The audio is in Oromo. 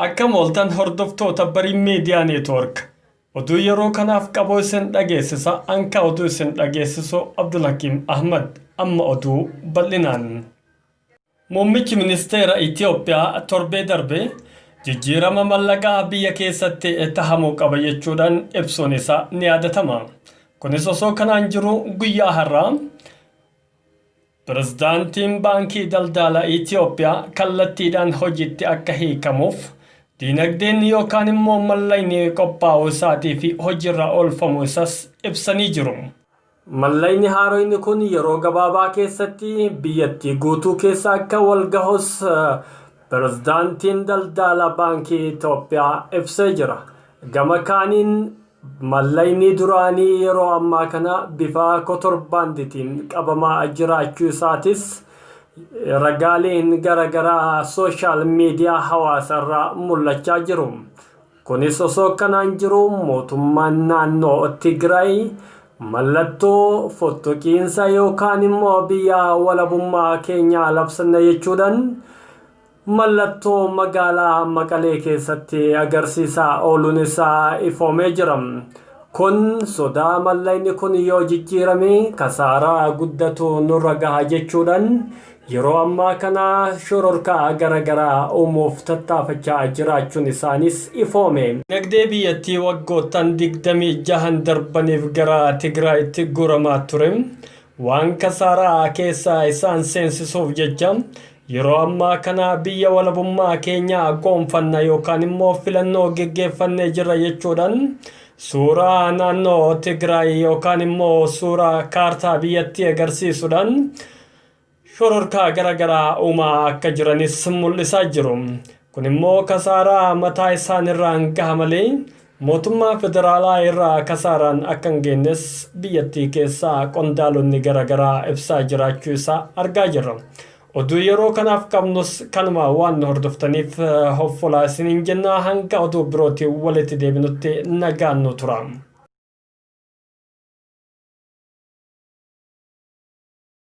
Akkam ooltan hordoftoota Barii Miidiyaa Neetwoork. Oduu yeroo kanaaf qaboo isin dhageessisa anka oduu isin dhageessisu Abdulhakiim Ahmad amma oduu bal'inaan. Muummichi ministeera Itiyoophiyaa torbee darbe jijjiirama mallaqaa biyya keessatti tahamuu qaba jechuudhaan ibsuun isaa ni yaadatama. Kunis osoo kanaan jiru guyyaa har'aa Pirezidaantiin Baankii Daldala Itiyoophiyaa kallattiidhaan hojiitti akka hiikamuuf diinagdeen yookaan immoo mallaqni qophaa'uu isaatii fi hojiirra oolfamuu isas ibsanii jiru. Mallaqni haaroyni kun yeroo gabaabaa keessatti biyyattii guutuu keessa akka walgahus Pirezidaantiin Daldala Baankii Itoophiyaa ibsee jira. Gama kaaniin Mallaqni duraanii yeroo ammaa kana bifa kotorbaanditiin qabamaa jiraachuu isaatis ragaaleen gara garaa sooshaal miidiyaa hawaasarraa mul'achaa jiru. Kunis osoo kanaan jiru mootummaan naannoo Tigraay mallattoo fottoqiinsa yookaan immoo biyya walabummaa keenyaa labsanna jechuudhaan mallattoo magaalaa Maqalee keessatti agarsiisaa ooluun isaa ifoomee jira. Kun sodaa mallaqni kun yoo jijjiirame kasaaraa guddatu nurra gaha jechuudhaan yeroo ammaa kana shororkaa gara garaa uumuuf tattaafachaa jiraachuun isaanis ifoome. Dinagdee biyyattii waggoottan 26 darbaniif gara Tigraayitti guuramaa ture waan kasaaraa keessa isaan seensisuuf jecha yeroo ammaa kana biyya walabummaa keenyaa goonfanna yookaan immoo filannoo geggeeffannee jirra jechuudhaan suuraa naannoo Tigraay yookaan immoo suuraa kaartaa biyyattii agarsiisuudhaan shororkaa gara garaa uumaa akka jiranis mul'isaa jiru. Kun immoo kasaaraa mataa isaanirraan gaha malee mootummaa federaalaa irraa kasaaraan akka hin geennes biyyattii keessaa qondaalonni gara garaa ibsaa jiraachuu isaa argaa jirra. Oduu yeroo kanaaf qabnus kanuma waan nu hordoftaniif hoffolaa isiniin jenna hanga oduu birootiin walitti deebinutti nagaan nu tura.